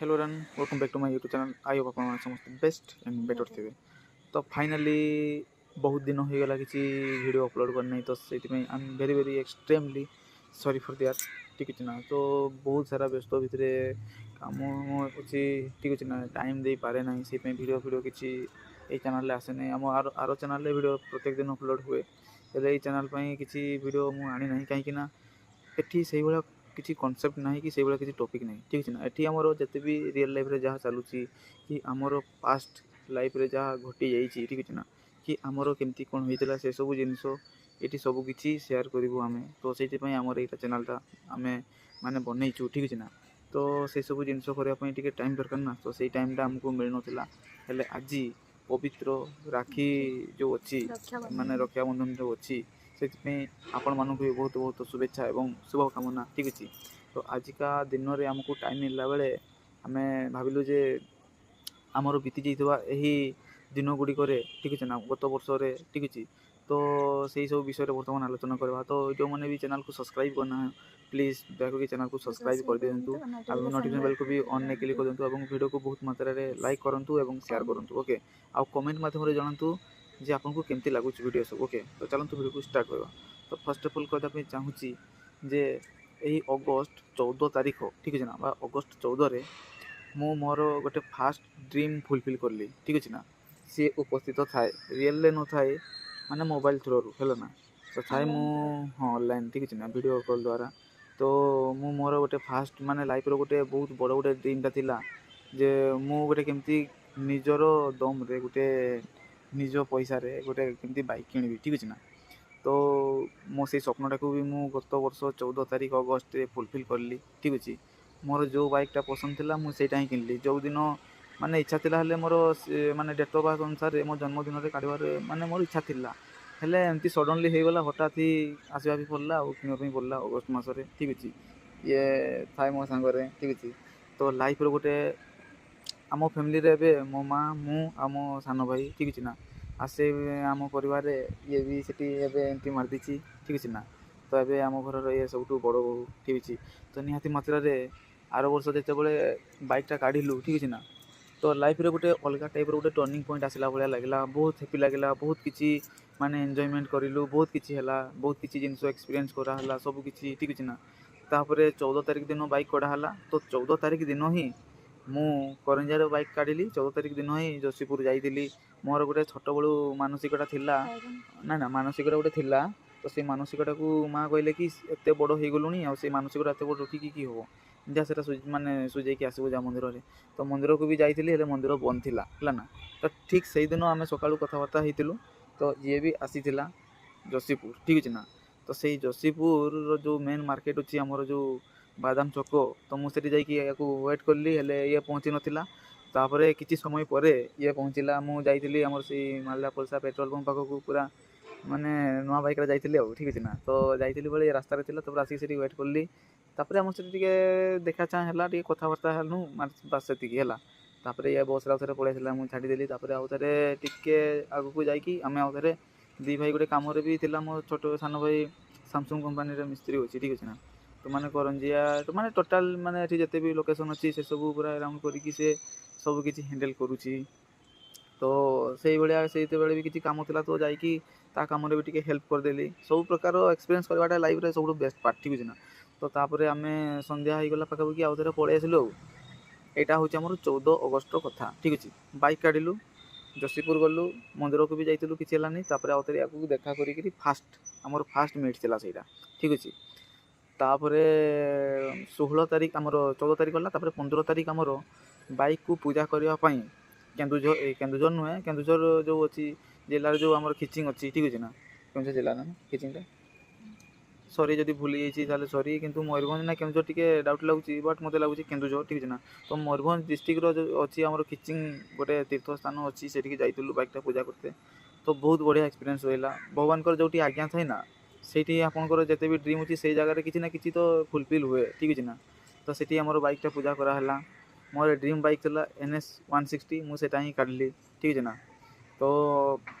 Hello everyone, welcome back to my YouTube channel. I hope ଆପଣମାନେ ସମସ୍ତେ best and better ଥିବେ। ତ finally ବହୁତ ଦିନ ହୋଇଗଲା, କିଛି ଭିଡ଼ିଓ ଅପଲୋଡ଼ କରିନାହିଁ। ତ ସେଇଥିପାଇଁ I am very very extremely sorry for that, ଠିକ୍ ଅଛି ନା? ତ ବହୁତ ସାରା ବ୍ୟସ୍ତ ଭିତରେ କାମ ଅଛି, ଠିକ୍ ଅଛି ନା? ଟାଇମ୍ ଦେଇପାରେ ନାହିଁ। ସେଇପାଇଁ ଭିଡ଼ିଓ ଫିଡ଼ିଓ କିଛି ଏଇ ଚ୍ୟାନେଲ୍ରେ ଆସେ ନାହିଁ। ଆମ ଆର ଚ୍ୟାନେଲ୍ରେ ଭିଡ଼ିଓ ପ୍ରତ୍ୟେକ ଦିନ ଅପଲୋଡ଼ ହୁଏ, ହେଲେ ଏଇ ଚ୍ୟାନେଲ୍ ପାଇଁ କିଛି ଭିଡ଼ିଓ ମୁଁ ଆଣି ନାହିଁ, କାହିଁକି ନା ଏଠି ସେଇଭଳିଆ କିଛି କନସେପ୍ଟ ନାହିଁ କି ସେଇଭଳିଆ କିଛି ଟପିକ୍ ନାହିଁ, ଠିକ୍ ଅଛି ନା? ଏଠି ଆମର ଯେତେ ବି ରିଅଲ୍ ଲାଇଫ୍ରେ ଯାହା ଚାଲୁଛି କି ଆମର ପାଷ୍ଟ ଲାଇଫ୍ରେ ଯାହା ଘଟିଯାଇଛି, ଠିକ୍ ଅଛି ନା, କି ଆମର କେମିତି କ'ଣ ହେଇଥିଲା, ସେସବୁ ଜିନିଷ ଏଠି ସବୁ କିଛି ସେୟାର କରିବୁ ଆମେ। ତ ସେଇଥିପାଇଁ ଆମର ଏଇଟା ଚ୍ୟାନେଲ୍ଟା ଆମେ ମାନେ ବନେଇଛୁ, ଠିକ୍ ଅଛି ନା? ତ ସେସବୁ ଜିନିଷ କରିବା ପାଇଁ ଟିକେ ଟାଇମ୍ ଦରକାର ନା, ତ ସେଇ ଟାଇମ୍ଟା ଆମକୁ ମିଳୁନଥିଲା। ହେଲେ ଆଜି ପବିତ୍ର ରାକ୍ଷୀ ଯେଉଁ ଅଛି, ମାନେ ରକ୍ଷାବନ୍ଧନ ଯେଉଁ ଅଛି, ସେଥିପାଇଁ ଆପଣମାନଙ୍କୁ ବି ବହୁତ ବହୁତ ଶୁଭେଚ୍ଛା ଏବଂ ଶୁଭକାମନା, ଠିକ୍ ଅଛି? ତ ଆଜିକା ଦିନରେ ଆମକୁ ଟାଇମ୍ ମିଳିଲା ବେଳେ ଆମେ ଭାବିଲୁ ଯେ ଆମର ବିତି ଯାଇଥିବା ଏହି ଦିନ ଗୁଡ଼ିକରେ, ଠିକ୍ ଅଛି ନା, ଗତ ବର୍ଷରେ, ଠିକ୍ ଅଛି, ତ ସେଇ ସବୁ ବିଷୟରେ ବର୍ତ୍ତମାନ ଆଲୋଚନା କରିବା। ତ ଯେଉଁମାନେ ବି ଚ୍ୟାନେଲ୍କୁ ସବସ୍କ୍ରାଇବ୍ କରିନାହାନ୍ତି, ପ୍ଲିଜ୍ ଦୟାକରି ଚ୍ୟାନେଲ୍କୁ ସବସ୍କ୍ରାଇବ୍ କରିଦିଅନ୍ତୁ ଆଉ ନୋଟିଫିକେସନ୍ ବେଲ୍କୁ ବି ଅନ୍ରେ କ୍ଲିକ୍ କରିଦିଅନ୍ତୁ ଏବଂ ଭିଡ଼ିଓକୁ ବହୁତ ମାତ୍ରାରେ ଲାଇକ୍ କରନ୍ତୁ ଏବଂ ସେୟାର କରନ୍ତୁ, ଓକେ? ଆଉ କମେଣ୍ଟ ମାଧ୍ୟମରେ ଜଣାନ୍ତୁ ଯେ ଆପଣଙ୍କୁ କେମିତି ଲାଗୁଛି ଭିଡ଼ିଓ ସବୁ, ଓକେ? ତ ଚାଲନ୍ତୁ, ଭିଡ଼ିଓକୁ ଷ୍ଟାର୍ଟ କରିବା। ତ ଫାର୍ଷ୍ଟ ଅଫ୍ ଅଲ୍ କହିବା ପାଇଁ ଚାହୁଁଛି ଯେ ଏହି ଅଗଷ୍ଟ 14 ତାରିଖ, ଠିକ୍ ଅଛି ନା, ବା ଅଗଷ୍ଟ 14ରେ ମୁଁ ମୋର ଗୋଟେ ଫାଷ୍ଟ ଡ୍ରିମ୍ ଫୁଲଫିଲ୍ କଲି, ଠିକ୍ ଅଛି ନା? ସିଏ ଉପସ୍ଥିତ ଥାଏ, ରିଏଲ୍ରେ ନଥାଏ, ମାନେ ମୋବାଇଲ୍ ଥ୍ରୋରୁ ହେଲା ନା, ତ ଥାଏ ମୁଁ, ହଁ, ଅନଲାଇନ୍, ଠିକ୍ ଅଛି ନା, ଭିଡ଼ିଓ କଲ୍ ଦ୍ୱାରା। ତ ମୁଁ ମୋର ଗୋଟେ ଫାଷ୍ଟ ମାନେ ଲାଇଫ୍ର ଗୋଟେ ବହୁତ ବଡ଼ ଗୋଟେ ଡ୍ରିମ୍ଟା ଥିଲା ଯେ ମୁଁ ଗୋଟେ କେମିତି ନିଜର ଦମ୍ରେ, ଗୋଟେ ନିଜ ପଇସାରେ ଗୋଟେ କେମିତି ବାଇକ୍ କିଣିବି, ଠିକ୍ ଅଛି ନା? ତ ମୋ ସେଇ ସ୍ୱପ୍ନଟାକୁ ବି ମୁଁ ଗତ ବର୍ଷ 14 ତାରିଖ ଅଗଷ୍ଟରେ ଫୁଲଫିଲ୍ କଲି, ଠିକ୍ ଅଛି? ମୋର ଯେଉଁ ବାଇକ୍ଟା ପସନ୍ଦ ଥିଲା, ମୁଁ ସେଇଟା ହିଁ କିଣିଲି। ଯେଉଁଦିନ ମାନେ ଇଚ୍ଛା ଥିଲା, ହେଲେ ମୋର ସେ ମାନେ ଡେଟ୍ ଅଫ୍ ବାର୍ଥ ଅନୁସାରେ ମୋ ଜନ୍ମଦିନରେ କାଢ଼ିବାରେ ମାନେ ମୋର ଇଚ୍ଛା ଥିଲା, ହେଲେ ଏମିତି ସଡ଼ନଲି ହେଇଗଲା, ହଠାତ୍ ହିଁ ଆସିବା ବି ପଡ଼ିଲା ଆଉ କିଣିବା ପାଇଁ ପଡ଼ିଲା ଅଗଷ୍ଟ ମାସରେ, ଠିକ୍ ଅଛି? ଇଏ ଥାଏ ମୋ ସାଙ୍ଗରେ, ଠିକ୍ ଅଛି? ତ ଲାଇଫ୍ର ଗୋଟେ ଆମ ଫ୍ୟାମିଲିରେ ଏବେ ମୋ ମା, ମୁଁ ଆଉ ମୋ ସାନ ଭାଇ, ଠିକ୍ ଅଛି ନା? ଆଉ ସେ ଆମ ପରିବାରରେ ଇଏ ବି ସେଠି ଏବେ ଏଣ୍ଟ୍ରି ମାରିଦେଇଛି, ଠିକ୍ ଅଛି ନା? ତ ଏବେ ଆମ ଘରର ଇଏ ସବୁଠୁ ବଡ଼ ବୋହୂ, ଠିକ୍ ଅଛି? ତ ନିହାତି ମାତ୍ରାରେ ଆର ବର୍ଷ ଯେତେବେଳେ ବାଇକ୍ଟା କାଢ଼ିଲୁ, ଠିକ୍ ଅଛି ନା, ତ ଲାଇଫ୍ରେ ଗୋଟେ ଅଲଗା ଟାଇପ୍ର ଗୋଟେ ଟର୍ଣ୍ଣିଂ ପଏଣ୍ଟ ଆସିଲା ଭଳିଆ ଲାଗିଲା। ବହୁତ ହ୍ୟାପି ଲାଗିଲା, ବହୁତ କିଛି ମାନେ ଏନ୍ଜୟମେଣ୍ଟ କରିଲୁ, ବହୁତ କିଛି ହେଲା, ବହୁତ କିଛି ଜିନିଷ ଏକ୍ସପିରିଏନ୍ସ କରାହେଲା, ସବୁ କିଛି, ଠିକ୍ ଅଛି ନା? ତାପରେ 14 ତାରିଖ ଦିନ ବାଇକ୍ କଢ଼ା ହେଲା। ତ 14 ତାରିଖ ଦିନ ହିଁ ମୁଁ କରଞ୍ଜିଆର ବାଇକ୍ କାଢ଼ିଲି। 14 ତାରିଖ ଦିନ ହିଁ ଯଶୀପୁର ଯାଇଥିଲି। ମୋର ଗୋଟେ ଛୋଟବେଳୁ ମାନସିକଟା ଥିଲା ନା, ନା, ମାନସିକଟା ଗୋଟେ ଥିଲା। ତ ସେଇ ମାନସିକଟାକୁ ମା କହିଲେ କି ଏତେ ବଡ଼ ହେଇଗଲୁଣି ଆଉ ସେଇ ମାନସିକଟା ଏତେ ବଡ଼ ରଖିକି କି ହେବ, ଯା ସେଟା ମାନେ ସୁଝେଇକି ଆସିବୁ ଯା ମନ୍ଦିରରେ। ତ ମନ୍ଦିରକୁ ବି ଯାଇଥିଲି, ହେଲେ ମନ୍ଦିର ବନ୍ଦ ଥିଲା, ହେଲା ନା? ତ ଠିକ୍ ସେଇଦିନ ଆମେ ସକାଳୁ କଥାବାର୍ତ୍ତା ହେଇଥିଲୁ। ତ ଇଏ ବି ଆସିଥିଲା ଯଶୀପୁର, ଠିକ୍ ଅଛି ନା? ତ ସେଇ ଯଶୀପୁରର ଯେଉଁ ମେନ୍ ମାର୍କେଟ ଅଛି, ଆମର ଯେଉଁ ବାଦାମ ଛକ, ତ ମୁଁ ସେଠି ଯାଇକି ୟାକୁ ୱେଟ୍ କଲି, ହେଲେ ଇଏ ପହଞ୍ଚି ନଥିଲା। ତାପରେ କିଛି ସମୟ ପରେ ଇଏ ପହଞ୍ଚିଲା। ମୁଁ ଯାଇଥିଲି ଆମର ସେଇ ମାଲଦା ପଲସା ପେଟ୍ରୋଲ ପମ୍ପ ପାଖକୁ, ପୁରା ମାନେ ନୂଆ ବାଇକ୍ରେ ଯାଇଥିଲି ଆଉ, ଠିକ୍ ଅଛି ନା? ତ ଯାଇଥିଲି ବେଳେ ରାସ୍ତାରେ ଥିଲା। ତାପରେ ଆସିକି ସେଠି ୱେଟ୍ କଲି। ତାପରେ ଆମର ସେଠି ଟିକେ ଦେଖା ଚାହାଁ ହେଲା, ଟିକେ କଥାବାର୍ତ୍ତା ହେଲୁ, ମାନେ ବାସ୍ ସେତିକି ହେଲା। ତାପରେ ଇଏ ବସ୍ରେ ଆଉ ଥରେ ପଳେଇଥିଲା, ମୁଁ ଛାଡ଼ିଦେଲି। ତାପରେ ଆଉ ଥରେ ଟିକେ ଆଗକୁ ଯାଇକି ଆମେ ଆଉ ଥରେ ଦୁଇ ଭାଇ ଗୋଟେ କାମରେ ବି ଥିଲା। ମୋ ଛୋଟ ସାନ ଭାଇ ସାମସଙ୍ଗ କମ୍ପାନୀରେ ମିସ୍ତ୍ରୀ ଅଛି, ଠିକ୍ ଅଛି ନା? ତ ମାନେ କରଞ୍ଜିଆ ମାନେ ଟୋଟାଲ୍ ମାନେ ଏଠି ଯେତେ ବି ଲୋକେସନ୍ ଅଛି, ସେସବୁ ପୁରା ରାଉଣ୍ଡ କରିକି ସେ ସବୁ କିଛି ହ୍ୟାଣ୍ଡେଲ୍ କରୁଛି। ତ ସେଇଭଳିଆ ସେଇତେବେଳେ ବି କିଛି କାମ ଥିଲା, ତ ଯାଇକି ତା କାମରେ ବି ଟିକେ ହେଲ୍ପ କରିଦେଲି। ସବୁ ପ୍ରକାର ଏକ୍ସପିରିଏନ୍ସ କରିବାଟା ଲାଇଫ୍ରେ ସବୁଠୁ ବେଷ୍ଟ ପାର୍ଟ, ଠିକ୍ ଅଛି ନା? ତ ତାପରେ ଆମେ ସନ୍ଧ୍ୟା ହେଇଗଲା ପାଖାପାଖି, ଆଉ ଥରେ ପଳେଇ ଆସିଲୁ। ଆଉ ଏଇଟା ହେଉଛି ଆମର 14 ଅଗଷ୍ଟର କଥା, ଠିକ୍ ଅଛି? ବାଇକ୍ କାଢ଼ିଲୁ, ଯଶୀପୁର ଗଲୁ, ମନ୍ଦିରକୁ ବି ଯାଇଥିଲୁ, କିଛି ହେଲାନି। ତାପରେ ଆଉ ଥରେ ୟାକୁ ଦେଖା କରିକିରି ଫାଷ୍ଟ ଆମର ଫାଷ୍ଟ ମିଟ୍ ଥିଲା ସେଇଟା, ଠିକ୍ ଅଛି? ତାପରେ 16 ତାରିଖ, ଆମର 14 ତାରିଖ ଗଲା, ତାପରେ 15 ତାରିଖ ଆମର ବାଇକ୍କୁ ପୂଜା କରିବା ପାଇଁ କେନ୍ଦୁଝର, ଏ କେନ୍ଦୁଝର ନୁହେଁ, କେନ୍ଦୁଝର ଯେଉଁ ଅଛି ଜିଲ୍ଲାର ଯେଉଁ ଆମର ଖିଚିଂ ଅଛି, ଠିକ୍ ଅଛି ନା? କେନ୍ଦୁଝର ଜିଲ୍ଲା ନା ଖିଚିଂଟା? ସରି, ଯଦି ଭୁଲି ଯାଇଛି ତାହେଲେ ସରି। କିନ୍ତୁ ମୟୂରଭଞ୍ଜ ନା କେନ୍ଦୁଝର ଟିକେ ଡାଉଟ୍ ଲାଗୁଛି, ବଟ୍ ମୋତେ ଲାଗୁଛି କେନ୍ଦୁଝର, ଠିକ୍ ଅଛି ନା? ତ ମୟୂରଭଞ୍ଜ ଡିଷ୍ଟ୍ରିକ୍ଟର ଯେଉଁ ଅଛି ଆମର ଖିଚିଂ ଗୋଟେ ତୀର୍ଥ ସ୍ଥାନ ଅଛି, ସେଠିକି ଯାଇଥିଲୁ ବାଇକ୍ଟା ପୂଜା କରତେ। ତ ବହୁତ ବଢ଼ିଆ ଏକ୍ସପିରିଏନ୍ସ ରହିଲା। ଭଗବାନଙ୍କର ଯେଉଁଠି ଆଜ୍ଞା ଥାଏ ନା, ସେଇଠି ଆପଣଙ୍କର ଯେତେ ବି ଡ୍ରିମ୍ ଅଛି, ସେଇ ଜାଗାରେ କିଛି ନା କିଛି ତ ଫୁଲଫିଲ୍ ହୁଏ, ଠିକ୍ ଅଛି ନା? ତ ସେଠି ଆମର ବାଇକ୍ଟା ପୂଜା କରାହେଲା। ମୋର ଡ୍ରିମ୍ ବାଇକ୍ ଥିଲା NS 160, ମୁଁ ସେଇଟା ହିଁ କାଢ଼ିଲି, ଠିକ୍ ଅଛି ନା? ତ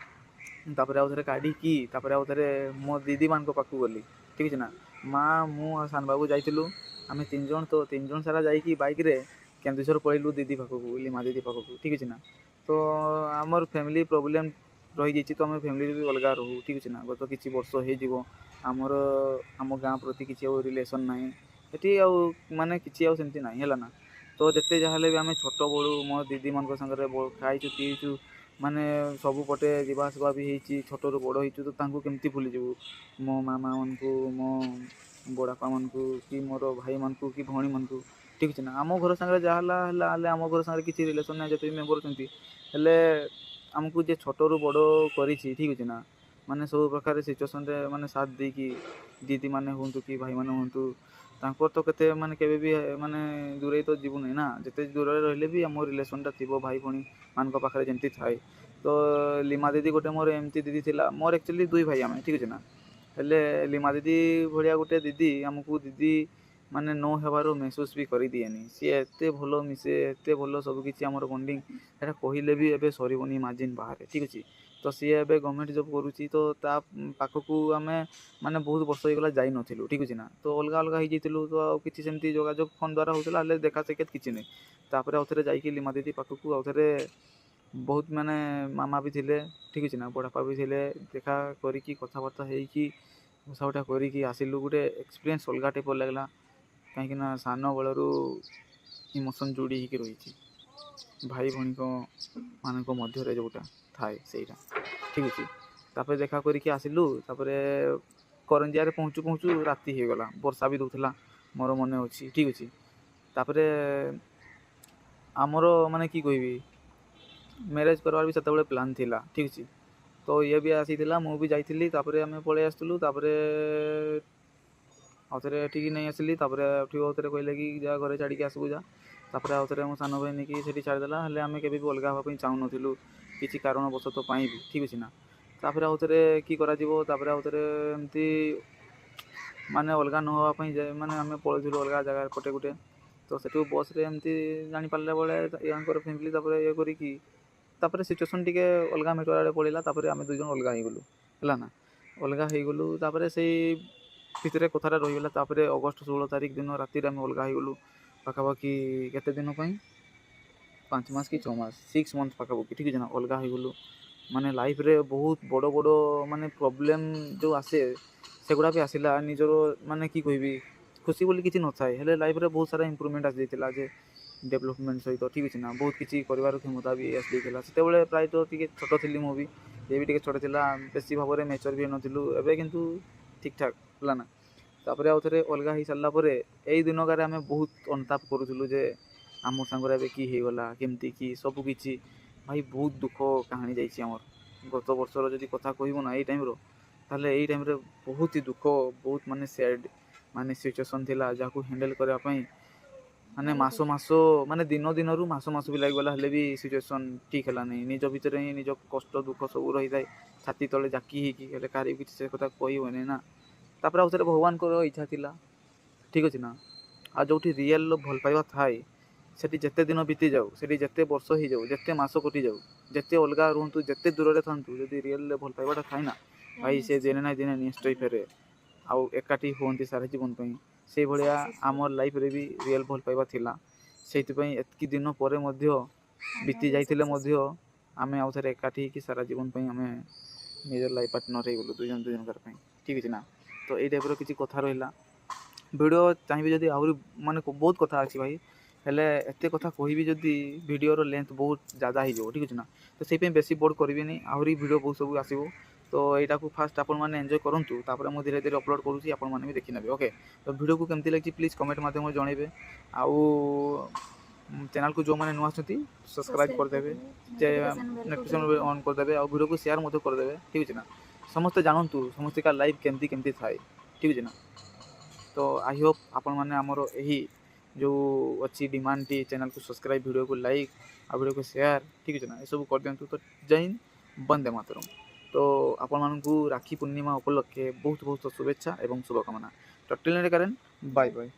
ତାପରେ ଆଉ ଥରେ କାଢ଼ିକି ତାପରେ ଆଉ ଥରେ ମୋ ଦିଦିମାନଙ୍କ ପାଖକୁ ଗଲି, ଠିକ୍ ଅଛି ନା? ମା, ମୁଁ ଆଉ ସାନ ବାବୁ ଯାଇଥିଲୁ, ଆମେ ତିନି ଜଣ। ତ ତିନି ଜଣ ସାରା ଯାଇକି ବାଇକ୍ରେ କେନ୍ଦୁଝର ପଳେଇଲୁ ଦିଦି ପାଖକୁ, ଲିମା ଦିଦି ପାଖକୁ, ଠିକ୍ ଅଛି ନା। ତ ଆମର ଫ୍ୟାମିଲି ପ୍ରୋବ୍ଲେମ୍ ରହିଯାଇଛି, ତ ଆମେ ଫ୍ୟାମିଲିରେ ବି ଅଲଗା ରହୁ, ଠିକ୍ ଅଛି ନା। ଗତ କିଛି ବର୍ଷ ହେଇଯିବ ଆମର ଆମ ଗାଁ ପ୍ରତି କିଛି ଆଉ ରିଲେସନ୍ ନାହିଁ ଏଠି, ଆଉ ମାନେ କିଛି ଆଉ ସେମିତି ନାହିଁ, ହେଲା ନା। ତ ଯେତେ ଯାହା ହେଲେ ବି ଆମେ ଛୋଟବେଳୁ ମୋ ଦିଦିମାନଙ୍କ ସାଙ୍ଗରେ ଖାଇଛୁ ପିଇଛୁ, ମାନେ ସବୁ ପଟେ ଯିବା ଆସିବା ବି ହେଇଛି, ଛୋଟରୁ ବଡ଼ ହେଇଛୁ, ତ ତାଙ୍କୁ କେମିତି ଭୁଲିଯିବୁ? ମୋ ମାମାମାନଙ୍କୁ, ମୋ ବଡ଼ବାପାମାନଙ୍କୁ, କି ମୋର ଭାଇମାନଙ୍କୁ, କି ଭଉଣୀମାନଙ୍କୁ, ଠିକ୍ ଅଛି ନା। ଆମ ଘର ସାଙ୍ଗରେ ଯାହା ହେଲା ହେଲା, ହେଲେ ଆମ ଘର ସାଙ୍ଗରେ କିଛି ରିଲେସନ୍ ନାହିଁ, ଯେତେ ବି ମେମ୍ବର ଅଛନ୍ତି। ହେଲେ ଆମକୁ ଯିଏ ଛୋଟରୁ ବଡ଼ କରିଛି, ଠିକ୍ ଅଛି ନା, ମାନେ ସବୁ ପ୍ରକାର ସିଚୁଏସନ୍ରେ ମାନେ ସାଥ ଦେଇକି, ଦିଦିମାନେ ହୁଅନ୍ତୁ କି ଭାଇମାନେ ହୁଅନ୍ତୁ, ତାଙ୍କର ତ କେତେ ମାନେ କେବେ ବି ମାନେ ଦୂରେଇ ତ ଯିବୁନି ନା। ଯେତେ ଦୂରରେ ରହିଲେ ବି ଆମ ରିଲେସନ୍ଟା ଥିବ ଭାଇ ଭଉଣୀ ମାନଙ୍କ ପାଖରେ ଯେମିତି ଥାଏ। ତ ଲିମା ଦିଦି ଗୋଟେ ମୋର ଏମିତି ଦିଦି ଥିଲା। ମୋର ଆକ୍ଚୁଆଲି ଦୁଇ ଭାଇ ଆମେ, ଠିକ୍ ଅଛି ନା। ହେଲେ ଲିମା ଦିଦି ଭଳିଆ ଗୋଟେ ଦିଦି ଆମକୁ ଦିଦି ମାନେ ନ ହେବାରୁ ମେହସୁସ୍ ବି କରିଦିଏନି। ସିଏ ଏତେ ଭଲ ମିଶେ, ଏତେ ଭଲ ସବୁକିଛି ଆମର ବଣ୍ଡିଙ୍ଗ, ସେଇଟା କହିଲେ ବି ଏବେ ସରିବନି, ଇମାଜିନ୍ ବାହାରେ, ଠିକ୍ ଅଛି। ତ ସିଏ ଏବେ ଗଭର୍ଣ୍ଣମେଣ୍ଟ ଜବ୍ କରୁଛି, ତ ତା ପାଖକୁ ଆମେ ମାନେ ବହୁତ ବର୍ଷ ହେଇଗଲା ଯାଇନଥିଲୁ, ଠିକ୍ ଅଛି ନା। ତ ଅଲଗା ଅଲଗା ହେଇଯାଇଥିଲୁ, ତ ଆଉ କିଛି ସେମିତି ଯୋଗାଯୋଗ ଫୋନ୍ ଦ୍ୱାରା ହେଉଥିଲା, ହେଲେ ଦେଖା ସାକ୍ଷାତ କିଛି ନାହିଁ। ତାପରେ ଆଉ ଥରେ ଯାଇକି ଲିମା ଦିଦି ପାଖକୁ ଆଉ ଥରେ ବହୁତ ମାନେ ମାମା ବି ଥିଲେ, ଠିକ୍ ଅଛି ନା, ବଡ଼ବାପା ବି ଥିଲେ, ଦେଖା କରିକି କଥାବାର୍ତ୍ତା ହେଇକି ବସା ଉଠା କରିକି ଆସିଲୁ। ଗୋଟେ ଏକ୍ସପିରିଏନ୍ସ ଅଲଗା ଟାଇପ୍ର ଲାଗିଲା, କାହିଁକିନା ସାନ ବେଳରୁ ଇମୋସନ୍ ଯୋଡ଼ି ହେଇକି ରହିଛି ଭାଇ ଭଉଣୀଙ୍କ ମାନଙ୍କ ମଧ୍ୟରେ ଯେଉଁଟା ଥାଏ ସେଇଟା, ଠିକ୍ ଅଛି। ତାପରେ ଦେଖା କରିକି ଆସିଲୁ। ତାପରେ କରଞ୍ଜିଆରେ ପହଞ୍ଚୁ ପହଞ୍ଚୁ ରାତି ହେଇଗଲା, ବର୍ଷା ବି ଦଉଥିଲା, ମୋର ମନେ ଅଛି, ଠିକ୍ ଅଛି। ତାପରେ ଆମର ମାନେ କି କହିବି, ମ୍ୟାରେଜ୍ କରିବାର ବି ସେତେବେଳେ ପ୍ଲାନ୍ ଥିଲା, ଠିକ୍ ଅଛି। ତ ଇଏ ବି ଆସିଥିଲା, ମୁଁ ବି ଯାଇଥିଲି, ତାପରେ ଆମେ ପଳେଇ ଆସିଥିଲୁ। ତାପରେ ଆଉ ଥରେ ଏଠିକି ନେଇ ଆସିଲି। ତାପରେ ଏଠି ଆଉ ଥରେ କହିଲେ କି ଯା ଘରେ ଛାଡ଼ିକି ଆସିବୁ ଯା। ତାପରେ ଆଉ ଥରେ ମୋ ସାନ ଭାଇ ନେଇକି ସେଠି ଛାଡ଼ିଦେଲା। ହେଲେ ଆମେ କେବେ ବି ଅଲଗା ହେବା ପାଇଁ ଚାହୁଁନଥିଲୁ କିଛି କାରଣବଶତଃ ପାଇଁ ବି, ଠିକ୍ ଅଛି ନା। ତାପରେ ଆଉ ଥରେ କି କରାଯିବ, ତାପରେ ଆଉ ଥରେ ଏମିତି ମାନେ ଅଲଗା ନ ହେବା ପାଇଁ ମାନେ ଆମେ ପଳେଇଥିଲୁ ଅଲଗା ଜାଗା ପଟେ ଗୋଟେ। ତ ସେଠୁ ବସ୍ରେ ଏମିତି ଜାଣିପାରିଲା ବେଳେ ୟାଙ୍କର ଫ୍ୟାମିଲି ତାପରେ ଇଏ କରିକି ତାପରେ ସିଚୁଏସନ୍ ଟିକେ ଅଲଗା ମିଟର ଆଡ଼େ ପଳେଇଲା। ତାପରେ ଆମେ ଦୁଇ ଜଣ ଅଲଗା ହେଇଗଲୁ, ହେଲା ନା, ଅଲଗା ହେଇଗଲୁ। ତାପରେ ସେଇ ଭିତରେ କଥାଟା ରହିଗଲା। ତାପରେ ଅଗଷ୍ଟ 16 ତାରିଖ ଦିନ ରାତିରେ ଆମେ ଅଲଗା ହେଇଗଲୁ, ପାଖାପାଖି କେତେ ଦିନ ପାଇଁ, 5 ମାସ କି 6 ମାସ, 6 ମନ୍ଥ ପାଖାପାଖି, ଠିକ୍ ଅଛି ନା, ଅଲଗା ହେଇଗଲୁ। ମାନେ ଲାଇଫ୍ରେ ବହୁତ ବଡ଼ ବଡ଼ ମାନେ ପ୍ରୋବ୍ଲେମ୍ ଯେଉଁ ଆସେ ସେଗୁଡ଼ା ବି ଆସିଲା। ନିଜର ମାନେ କି କହିବି, ଖୁସି ବୋଲି କିଛି ନଥାଏ, ହେଲେ ଲାଇଫ୍ରେ ବହୁତ ସାରା ଇମ୍ପ୍ରୁଭମେଣ୍ଟ ଆସିଯାଇଥିଲା ଯେ ଡେଭଲପମେଣ୍ଟ ସହିତ, ଠିକ୍ ଅଛି ନା। ବହୁତ କିଛି କରିବାର କ୍ଷମତା ବି ଆସିଯାଇଥିଲା ସେତେବେଳେ। ପ୍ରାୟତଃ ଟିକେ ଛୋଟ ଥିଲି ମୁଁ ବି, ଇଏ ବି ଟିକେ ଛୋଟ ଥିଲା, ବେଶୀ ଭାବରେ ମେଚର୍ ବି ହେଇନଥିଲୁ। ଏବେ କିନ୍ତୁ ଠିକ୍ଠାକ୍ ହେଲା ନା। ତାପରେ ଆଉ ଥରେ ଅଲଗା ହେଇସାରିଲା ପରେ ଏଇ ଦିନକାରେ ଆମେ ବହୁତ ଅନୁତାପ କରୁଥିଲୁ ଯେ ଆମ ସାଙ୍ଗରେ ଏବେ କି ହେଇଗଲା, କେମିତି କି ସବୁ କିଛି। ଭାଇ ବହୁତ ଦୁଃଖ କାହାଣୀ ଯାଇଛି ଆମର। ଗତ ବର୍ଷର ଯଦି କଥା କହିବୁ ନା ଏଇ ଟାଇମ୍ର, ତାହେଲେ ଏଇ ଟାଇମ୍ରେ ବହୁତ ହି ଦୁଃଖ, ବହୁତ ମାନେ ସ୍ୟାଡ଼୍ ମାନେ ସିଚୁଏସନ୍ ଥିଲା, ଯାହାକୁ ହ୍ୟାଣ୍ଡେଲ୍ କରିବା ପାଇଁ ମାନେ ମାସ ମାସ, ମାନେ ଦିନ ଦିନରୁ ମାସ ମାସ ବି ଲାଗିଗଲା, ହେଲେ ବି ସିଚୁଏସନ୍ ଠିକ୍ ହେଲାନି। ନିଜ ଭିତରେ ହିଁ ନିଜ କଷ୍ଟ ଦୁଃଖ ସବୁ ରହିଥାଏ ଛାତି ତଳେ ଜାକି ହେଇକି, ହେଲେ କାହାରି କିଛି ସେ କଥା କହିବନି ନା। ତାପରେ ଆଉ ଥରେ ଭଗବାନଙ୍କର ଇଚ୍ଛା ଥିଲା, ଠିକ୍ ଅଛି ନା। ଆଉ ଯେଉଁଠି ରିଏଲ୍ ଭଲ ପାଇବା ଥାଏ ସେଠି ଯେତେ ଦିନ ବିତିଯାଉ, ସେଠି ଯେତେ ବର୍ଷ ହେଇଯାଉ, ଯେତେ ମାସ କଟିଯାଉ, ଯେତେ ଅଲଗା ରୁହନ୍ତୁ, ଯେତେ ଦୂରରେ ଥାନ୍ତୁ, ଯଦି ରିଏଲ୍ରେ ଭଲ ପାଇବାଟା ଥାଏ ନା ଭାଇ, ସେ ଦିନେ ନା ଦିନେ ନିଶ୍ଚୟ ଫେରେ ଆଉ ଏକାଠି ହୁଅନ୍ତି ସାରା ଜୀବନ ପାଇଁ। ସେଇଭଳିଆ ଆମ ଲାଇଫ୍ରେ ବି ରିଏଲ୍ ଭଲ ପାଇବା ଥିଲା, ସେଇଥିପାଇଁ ଏତିକି ଦିନ ପରେ ମଧ୍ୟ ବିତି ଯାଇଥିଲେ ମଧ୍ୟ ଆମେ ଆଉ ଥରେ ଏକାଠି ହେଇକି ସାରା ଜୀବନ ପାଇଁ ଆମେ ନିଜର ଲାଇଫ୍ ପାର୍ଟନର୍ ହେଇଗଲୁ ଦୁଇ ଜଣ ଦୁଇ ଜଣଙ୍କର ପାଇଁ, ଠିକ୍ ଅଛି ନା। ତ ଏଇ ଟାଇପ୍ର କିଛି କଥା ରହିଲା। ଭିଡ଼ିଓ ଚାହିଁବି ଯଦି ଆହୁରି ମାନେ ବହୁତ କଥା ଅଛି ଭାଇ, ହେଲେ ଏତେ କଥା କହିବି ଯଦି ଭିଡ଼ିଓର ଲେନ୍ଥ ବହୁତ ଜାଦା ହେଇଯିବ, ଠିକ୍ ଅଛି ନା। ତ ସେଇପାଇଁ ବେଶୀ ବୋର୍ଡ଼ କରିବିନି, ଆହୁରି ଭିଡ଼ିଓ ବହୁତ ସବୁ ଆସିବ। ତ ଏଇଟାକୁ ଫାଷ୍ଟ ଆପଣମାନେ ଏନ୍ଜୟ କରନ୍ତୁ, ତାପରେ ମୁଁ ଧୀରେ ଧୀରେ ଅପଲୋଡ଼ କରୁଛି, ଆପଣମାନେ ବି ଦେଖିନେବେ, ଓକେ। ତ ଭିଡ଼ିଓକୁ କେମିତି ଲାଗିଛି ପ୍ଲିଜ୍ କମେଣ୍ଟ ମାଧ୍ୟମରେ ଜଣାଇବେ, ଆଉ ଚ୍ୟାନେଲ୍କୁ ଯେଉଁମାନେ ନୂଆ ଆସୁଛନ୍ତି ସବସ୍କ୍ରାଇବ୍ କରିଦେବେ, ନୋଟିଫିକେସନ୍ ଅନ୍ କରିଦେବେ, ଆଉ ଭିଡ଼ିଓକୁ ସେୟାର ମଧ୍ୟ କରିଦେବେ, ଠିକ୍ ଅଛି ନା। ସମସ୍ତେ ଜାଣନ୍ତୁ ସମସ୍ତିକା ଲାଇଫ୍ କେମିତି କେମିତି ଥାଏ, ଠିକ୍ ଅଛି ନା। ତ I Hope ଆପଣମାନେ ଆମର ଏହି ଯେଉଁ ଅଛି ଡିମାଣ୍ଡଟି, ଚ୍ୟାନେଲ୍କୁ ସବସ୍କ୍ରାଇବ୍, ଭିଡ଼ିଓକୁ ଲାଇକ୍ ଆଉ ଭିଡ଼ିଓକୁ ସେୟାର, ଠିକ୍ ଅଛି ନା, ଏସବୁ କରିଦିଅନ୍ତୁ। ତ ଜୟ ହିନ୍ଦ, ବନ୍ଦେ ମାତରମ୍। ତ ଆପଣମାନଙ୍କୁ ରାକ୍ଷୀ ପୂର୍ଣ୍ଣିମା ଉପଲକ୍ଷେ ବହୁତ ବହୁତ ଶୁଭେଚ୍ଛା ଏବଂ ଶୁଭକାମନା। ତ ଟିଲ୍ କାରେନ୍, ବାଏ ବାଏ।